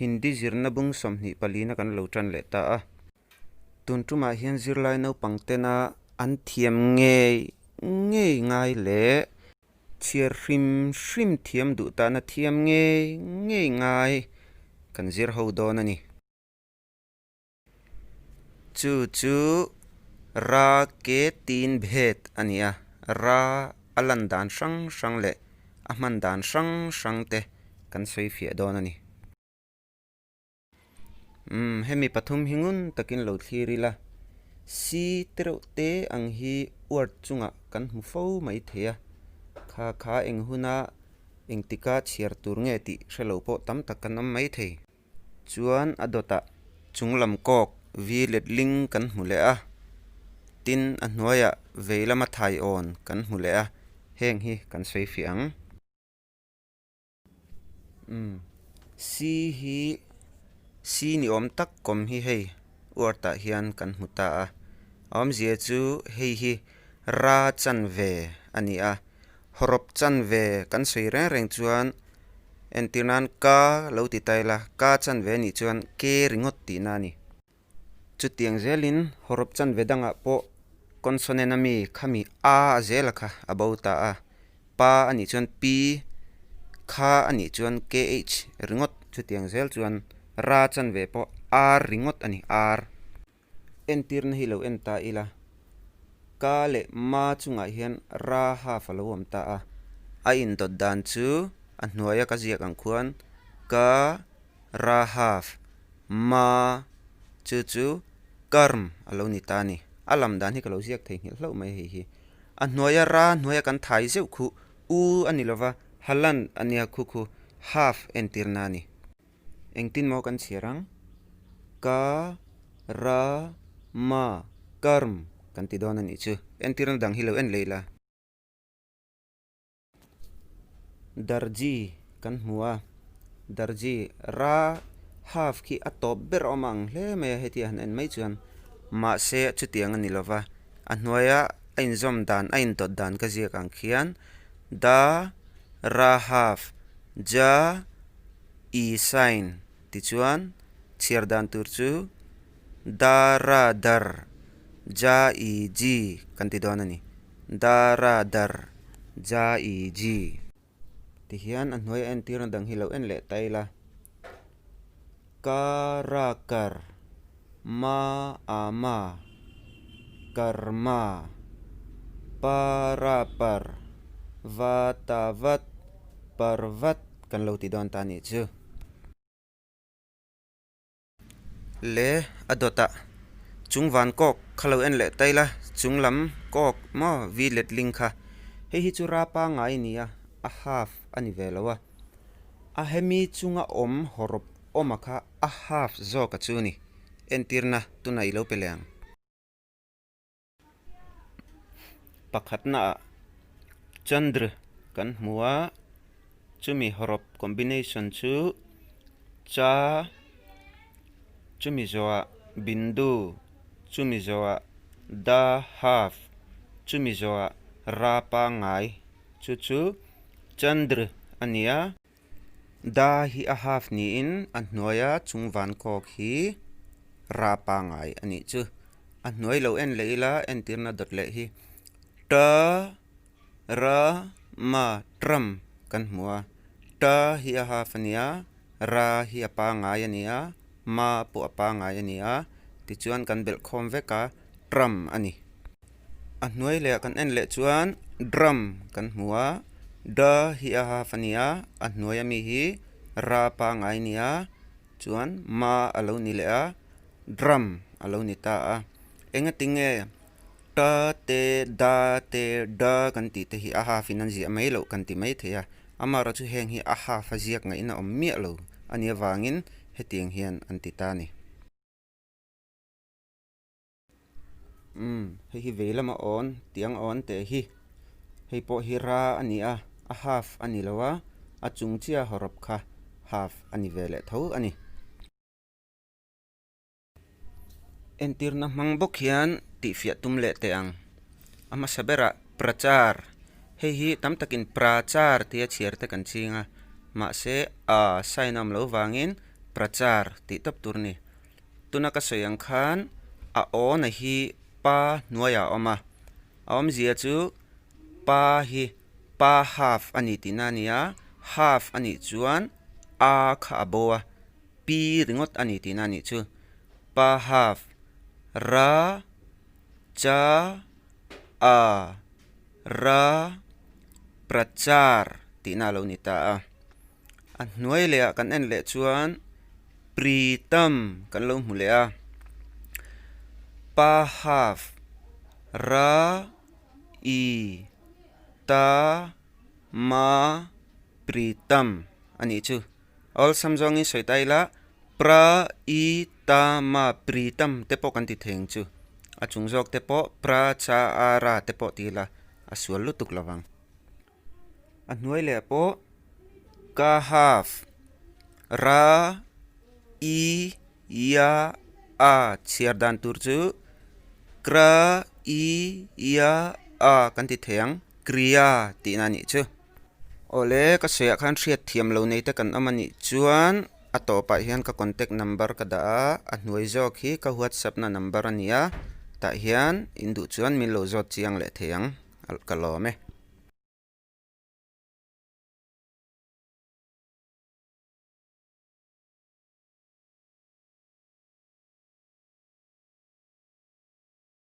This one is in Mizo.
Hindi zirna bung 24 na kan lo tan leh ta a. Tun tumah hian zirlai naupang tena an thiam ngei ngei ngai leh chhiar hrim hrim thiam duh tana thiam ngei ngei ngai kan zir ho dawn a ni. Chu chu Ra ke tin bhet a ni a, Ra a lan dan hrang hrang leh a hman dan hrang hrang te kan sawi fiah dawn a ni. Umm, hemi pathum hi ngun takin lo thlir ila, si te reuh te ang hi word chungah kan hmu fo mai thei a, kha kha eng huna engtika chhiar tur nge tih hre lo pawh tam tak kan awm mai thei. Chuan a dawtah chunglam kawk vi letling kan hmu leh a, tin a hnuaiah vei lama thai awn kan hmu leh a, heng hi kan sawi fiah ang. Umm, si hi si ni awm tak kawm hi hei uartah hian kan hmu ta a, a awmzia chu hei hi ra chanve a ni a, hawrawp chanve kan sawi reng reng chuan Entir nan ka lo ti ta ila, ka chanve anih chuan ke ringawt tihna a ni. Chutiang zelin hawrawp chanve dangah pawh consonant a mi khami a a zela kha a bo ta a, pa anih chuan pi, kha anih chuan kh ringawt chutiang zel chuan ra chanve pawh r ringawt a ni, r. Entirna hi lo en ta ila, ka leh ma chungah hian ra half a lo awm ta a, a indawt dan chu a hnuaia ka ziak ang khuan ka ra half ma chu chu karm a lo ni ta a ni. A lam dan hi ka lo ziak thei nghilh hlauh mai hei hi. A hnuaia ra hnuaia kan thai zeuh khu u a ni lova, halan a nia khu khu half entirna a ni. Engtin maw kan chhiar ang? Ka, ra, ma, karm kan ti dawn a nih chu. Entirna dang hi lo en leh ila. Darji kan hmu a, Darji ra half khi a tawp ber awm ang hle mai a hetia han en mai chuan. Mahse chutiang a ni lova, a hnuaia a inzawm dan a indawt dan ka ziak ang khian da, ra half, ja, I sign tichuan chhiar dan tur chu da ra dar ja i ji kan ti dawn a ni. Da ra dar ja i ji. Tihian a hnuai a entirna dang hi lo en leh ta ila. Ka ra kar ma a ma kar ma pa ra par va ta vat par vat. Kan lo ti dawn ta nih chu. Le a dawtah chung van kawk kha lo en leh ta ila chung lam kawk maw vi letling kha hei hi chu ra pangngai a ni a a half a ni ve lo a a hemi chunga awm hawrawp awma kha a half zawk a chu ni entirna tunah i lo pe leh ang. Pakhatnaah Chandra kan hmu a, chumi hawrawp combination chu cha, chumi zawhah bindu, chumi zawhah da half, chumi zawhah ra pangngai chu chu Chandra a ni a. Da hi a half niin a hnuaia chung van kawk hi ra pangai a nih chu. A hnuai lo en leh ila entirna dawt leh hi ta ra ma tram kan hmu a. Ta hi a half a ni a, ra hi a pangai a ni a, ma pawh a pangai a ni a, tichuan kan belh khawm vek a tram a ni. A hnuai leh ah kan en leh chuan drum kan hmu a da hi a half a ni a a hnuai ami hi ra pangai a ni a chuan ma a lo ni leh a drum a lo ni ta a engatinge ta te da te da kan tih te hi a half in an ziah mai loh kan ti mai thei a amaherawh chu heng hi a half a ziak ngaihna awm miah lo a nih avangin hetiang hian an ti ta a ni. Umm hei hi vei lama awn tiang awn teh hi hei pawh hi ra a ni a a half a ni lo a a chung chiah hawrawp kha half a ni ve leh tho a ni. Entirna hmang bawk hian tihfiah tum leh teh ang. A hmasa berah prachar hei hi tam takin prachar tia chhiar te kan ching a mahse a sign a awm lo vangin. Prachar tih tawp tur a ni. Tuna ka sawi ang khan a awna hi pa hnuaiah a awm a, a awmzia chu pa hi pa half a ni tihna a ni a, half a nih chuan a kha a bo a, pi ringawt a ni tihna a nih chu. Pa half ra cha a ra prachar tihna a lo ni ta a. A hnuai leh ah kan en leh chuan Pritam kan lo hmu leh a, pa half ra i ta ma Pritam a nih chu. Awlsam zawngin sawi ta ila pra i ta ma Pritam te pawh kan ti thei ang chu. A chung zawk te pawh pra cha a ra te pawh ti ila a sual lutuk lovang. A hnuai leh pawh ka half ra i ya a chhiar dan tur chu kra i ya a kan ti thei ang kriya tihna a nih chu. Awle ka sawiah khan hriat thiam lo nei te kan awm a nih chuan a tawpah hian ka contact number ka dah a, a hnuai zawk hi ka whatsapp na number a ni a, tah hian in duh chuan min lo zawt chiang leh thei ang ka lawm e.